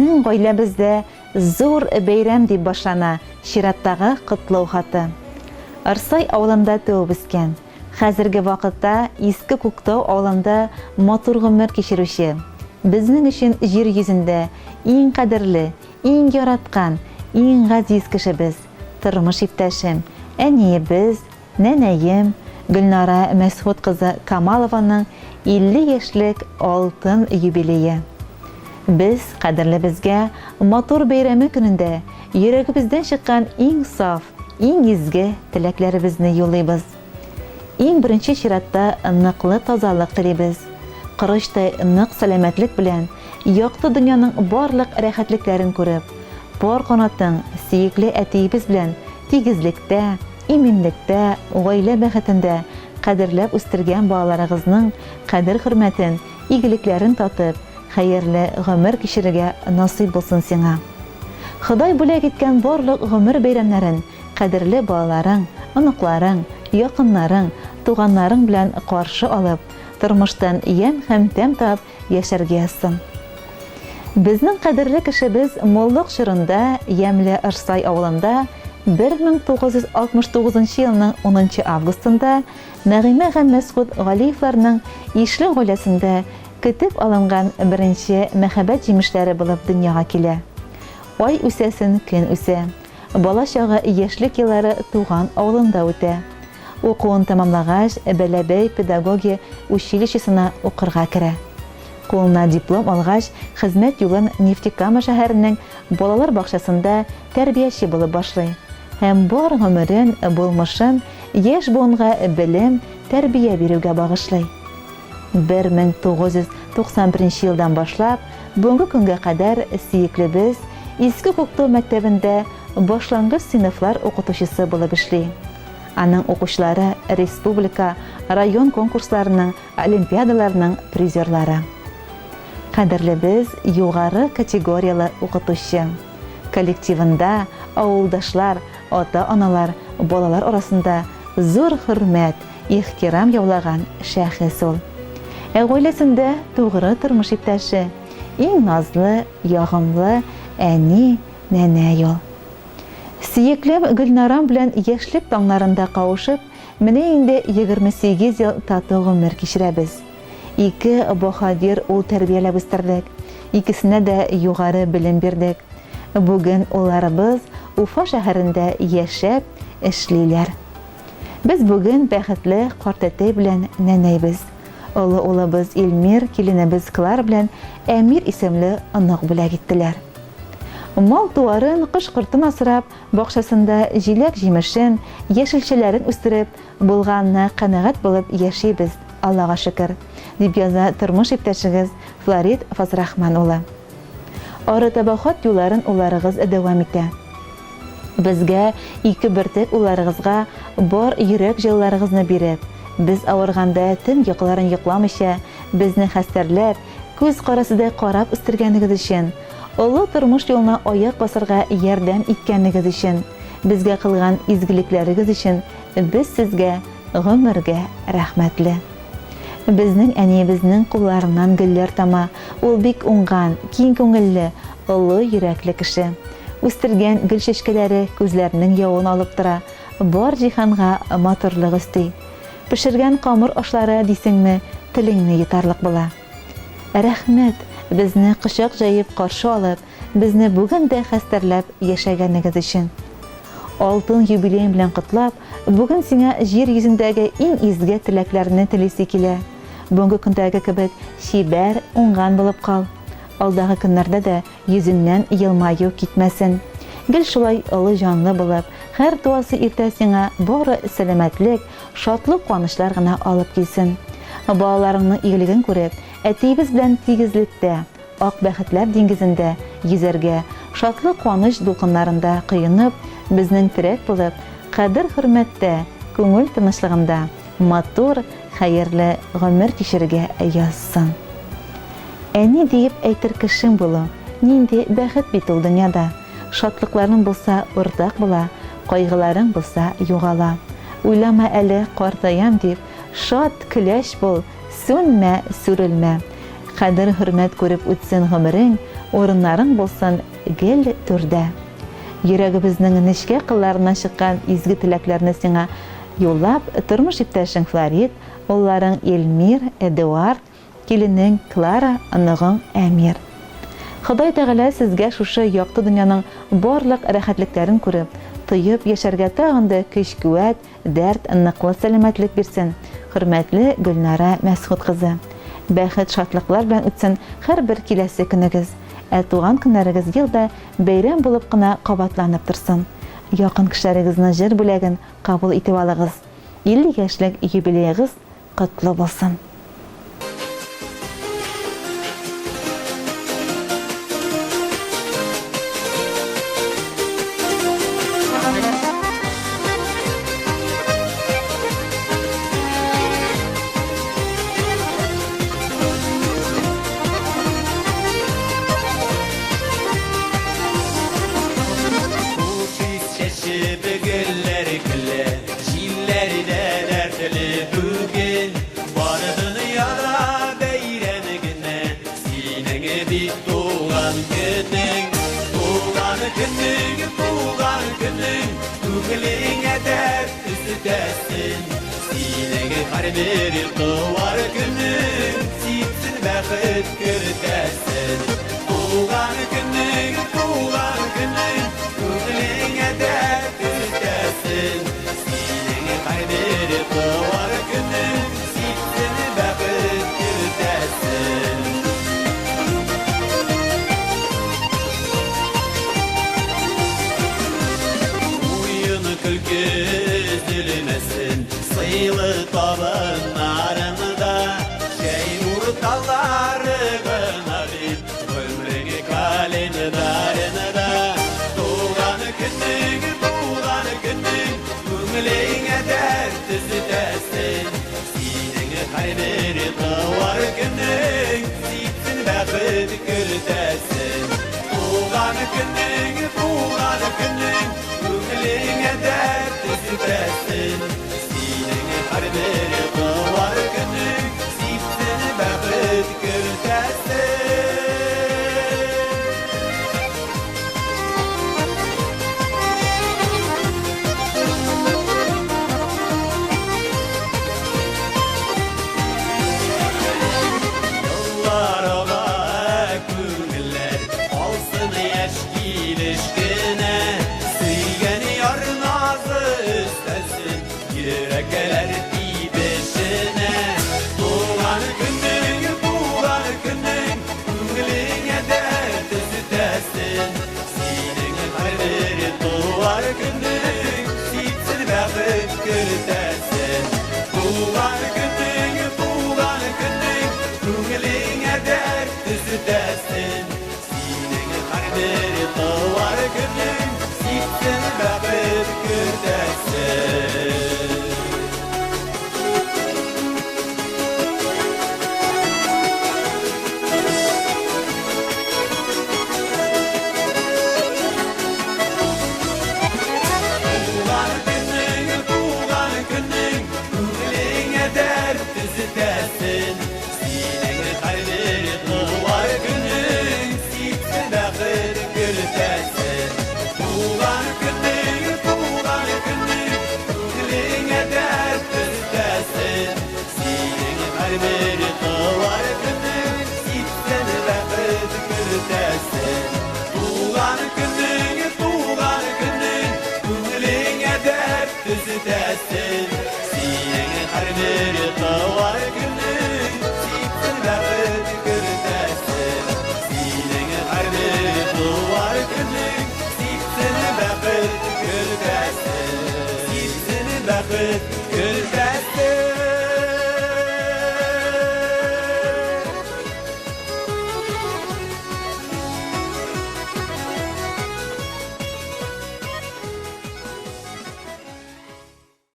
Безнең гаиләбездә зур бәйрәм, дип башлана чираттагы котлау хаты. Арсай авылында туып үскән, хәзерге вакытта Иске Күктау авылында матур гомер кичерүче, безнең өчен җир йөзендә иң кадерле, иң яраткан, иң газиз кешебез, тормыш иптәшем, әниебез, Нәнәем, Гөлнара Мәсгуть кызы Камалованың 50 яшьлек алтын юбилее. Без, кадерлебезгә, матур бәйрәме көнендә йөрәгебездән чыккан иң саф, иң изге теләкләребезне юллыйбыз. Иң беренче чиратта ныклы тазалык телибез. Корычтай нык сәламәтлек белән, якты дөньяның барлык рәхәтлекләрен күреп, пар канатың, сөекле әтиебез белән тигезлектә, Иминлектә, гаилә бәхетендә кадерләп үстергән балаларыгызның кадер-хөрмәтен, игелекләрен татып, хәерле гомер кичерергә насыйп булсын сиңа. Ходай бүләк иткән барлык гомер бәйрәмнәрен кадерле балаларың, оныкларың, якыннарың, туганнарың белән каршы алып, тормыштан ямь һәм тәм табып яшәргә язсын. Безнең кадерле кешебез муллык чорында ямьле Ырсай авылында 1969 нчы елның унынчы августында Нәгыймә һәм Мәсгуть Галиевларның ишле гаиләсендә көтеп алынган беренче мәхәббәт җимешләре булып дөньяга килә. Ай үсәсен көн үсә. Бала чагы яшьлек еллары туган авылында үтә. Укуын тәмамлагач, Бәләбәй педагогия училищесына укырга керә. Кулына диплом алгач, хезмәт юлын Нефтекама шәһәренең балалар бакчасында тәрбияче булып башлый һәм бар гомерен, булмышын яшь буынга белем, тәрбия бирүгә багышлый. 1991 елдан башлап, бүгенге көнгә кадәр сөеклебез Иске Күктау мәктәбендә башлангыч сыйныфлар укытучысы булып эшли. Аның укучылары республика, район конкурсларының, олимпиадаларның призерлары. Кадерлебез югары категорияле укытучы. Коллективында авылдашлар, ата-аналар, балалар арасында зур хөрмәт, ихтирам яулаган шәхес ул. Ә гаиләсендә тугры тормыш иптәше, иң назлы, ягымлы әни, нәнәй ул. Сөеклем Гөлнарам белән яшьлек таңнарында кавышып, менә инде 28 ел тату гомер кичерәбез. Ике баһадир ул тәрбияләп үстердек, икесенә дә югары белем бирдек. Бүген улларыбыз Уфа шәһәрендә яшәп, эшлиләр. Без бүген бәхетле картәтәй белән нәнәйбез. Олы улыбыз Илмир киленебез Клара белән Әмир исемле онык бүләк иттеләр. Мал-туарын, кош-кортын асрап, бакчасында җиләк-җимешен, яшелчәләрен үстереп, булганына канәгать булып яшибез, Аллага шөкер, дип яза тормыш иптәшегез Флорид Фазрахман улы. Арытаба хат юлларын улларыгыз дәвам итә. Безгә, ике бөртек улларыгызга бар йөрәк җылыларыгызны биреп, без авырганда төн йокыларын йокламыйча, безне хәстәрләп, күз карасыдай карап үстергәнегез өчен, олы тормыш юлына аяк басарга ярдәм иткәнегез өчен, безгә кылган изгелекләрегез өчен без сезгә гомергә рәхмәтле. Безнең әниебезнең кулларыннан гөлләр тама, ул бик уңган, киң күңелле, олы йөрәкле кеше. Үстергән гөл чәчкәләре күзләрнең явын алып тора, бар җиһанга матурлык өсти. Пешергән камыр ашлары дисеңме, телеңне йотарлык була. Рәхмәт, безне кочак җәеп каршы алып, безне бүген дә хәстәрләп яшәгәнегез өчен. Алтын юбилеең белән котлап, бүген сиңа җир йөзендәге иң изге теләкләрне телисе килә. Бүгенге көндәге кебек чибәр, уңган булып кал. Алдагы көннәрдә дә Йөзеңнән елмаю китмәсен. Гел шулай олы җанлы булып, һәр туасы иртә сиңа бары сәламәтлек, шатлык-куанычлар гына алып килсен. Балаларыңның игелеген күреп, әтиебез белән тигезлектә, ак бәхетләр диңгезендә йөзәргә, шатлык-куаныч дулкыннарында коенып, безнең терәк булып, кадер-хөрмәттә, күңел тынычлыгында матур, хәерле гомер кичерергә язсын. Әни диеп әйтер кешең булу, нинди бәхет бит ул дөньяда. Шатлыкларың булса, уртак була, кайгыларың булса, югала. Уйлама әле, картаям дип, шат, көләч бул, сүнмә, сүрелмә. Кадер-хөрмәт күреп үтсен гомерең, Урыннарың булсын гел түрдә. Йөрәгебезнең нечкә кылларыннан чыккан изге теләкләрне сиңа юллап, тормыш иптәшең Флорид, улларың Эльмир, Эдуард, киленең Клара, оныгың Әмир. Ходай Тәгалә сезгә шушы якты дөньяның барлык рәхәтлекләрен күреп, тоеп яшәргә тагын да көч-куәт, Дәрт, ныклы сәламәтлек бирсен, хөрмәтле Гөлнара Мәсгут кызы. Бәхет-шатлыклар белән үтсен һәрбер киләсе көнегез. Ә туган көннәрегез ел да бәйрәм булып кына кабатланып торсын. Якын кешеләрегезнең җыр бүләген кабул итеп алыгыз. 50 яшьлек юбилеегыз котлы булсын! Чәчеп гөлләр көлә, Җилләр дә дәртле бүген. Бар дөньяда бәйрәм генә, Синең бит туган көнең. Туган көнең, туган көнең, Күңелеңә дәрт өстәсен. Синең һәрбер туар көнең, Сипсен бәхет кертәсен. Туган көнең, туган көнең, Күңелеңә дәрт өстәсен. Синең һәрбер туар көнең, Сипсен бәхет кертәсен. Уен көлке өзелмәсен, Сыйлы табыннарыңда, Чәй урталары гына бит, Гомрең календарында. Туган көнең, туган көнең, Күңелеңә дәрт өстәсен. Синең һәрбер туар көнең, Сипсен бәхет кертәсен. Туган көнең, туган көнең, Күңелеңә дәрт өстәсен. Синең һәрбер туар көнең, Сипсен бәхет кертәсен. Еллар ага, күңелләр калсын яшь килеш кенә. Сөйгән яр назы өстәлсен йөрәкләр тибешенә. Туган көнең, туган көнең, Күңелеңә дәрт өстәсен. Синең һәрбер туар көнең, Сипсен бәхет кертәсен. Туган көнең, туган көнең, Күңелеңә дәрт өстәсен. Синең һәрбер туар көнең, Сипсен бәхет кертәсен. Туган көнең, туган көнең, Күңелеңә дәрт өстәсен. Синең һәрбер туар көнең, Сипсен бәхет кертәсен. Туган көнең, туган көнең, Күңелеңә дәрт өстәсен. Синең һәрбер туар көнең, Сипсен бәхет кертәсен. Туган көнең, туган көнең, Күңелеңә дәрт өстәсен.